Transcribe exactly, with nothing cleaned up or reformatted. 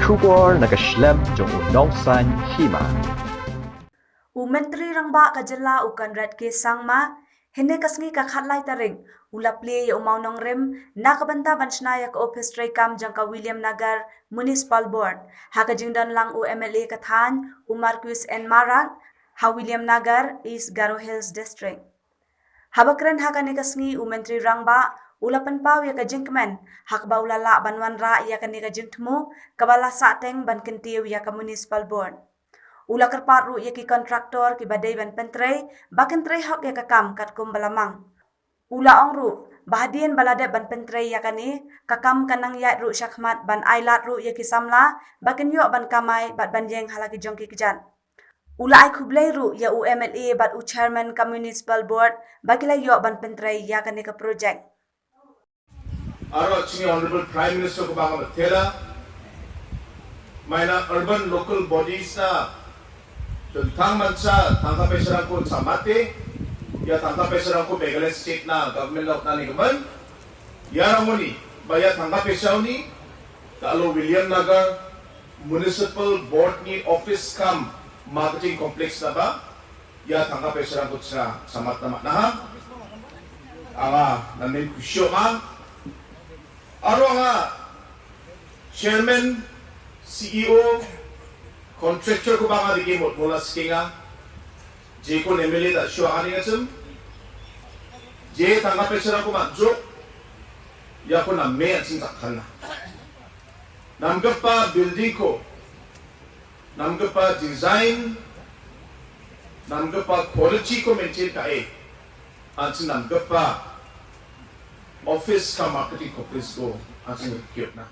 Khubor na ka shlem jong u nongsan hima. U Myntri Rangbah ka jylla u Conrad K Sangma, hynne ka sngi ka khatlai tarik, u la plie ïa u mawnongrim na ka bynta ban shna ïa ka ophis treikam jong ka Williamnagar Municipal Board ha ka jingdon lang u M L A ka thaiñ, u Marcuise N Marak, ha Williamnagar, East Garo Hills District. Haba kren ha kane ka sngi, u Myntri Rangbah u la pynpaw ïa ka jingkmen ha kaba u la lah ban wanrah ïa kane ka jingthmu kaba la sahteng ban kyntiew ïa ka Municipal Board. U la kyrpad ruh ïa ki kontraktor kiba dei ban pyntrei ba kin trei hok ïa ka kam katkum ba la mang. U la ong ruh ba hadien ba la dep ban pyntrei ïa kane, ka kam kan nang ïaid ruh shakhmat ban ailad ruh ïa ki samla ba kin ïoh ban kamai bad ban ïeng ha la ki jong ki kjat. U la ai khublei ruh ïa u M L A bad u Chairman ka Municipal Board ba ki la ïoh ban pyntrei ïa kane ka projek. Aro chini Honorable Prime Minister ko bang batela maina urban local bodies na tentang mansa tangka pesarang ko samate ya tangka pesarang ko Meghalaya State na government of nani government ya ramoni ba ya tangka pesau ni ka alo Williamnagar Municipal Board ni office cum marketing complex na ba ya tangka pesarang ko cha samat na mat na ha. Anga namin kusyo ma. Aro anga chairman, C E O, contractor ko banga digi mot mola skinga. Je ko M L A da syo ani ngachum. Je tangka pesarang ko mat jok. Ya ko na me asin takana. Namgapa building ko, namgapa design, namgapa quality ko maintain ka e, ansi namgapa office ka marketing complex ko ansi kyot na.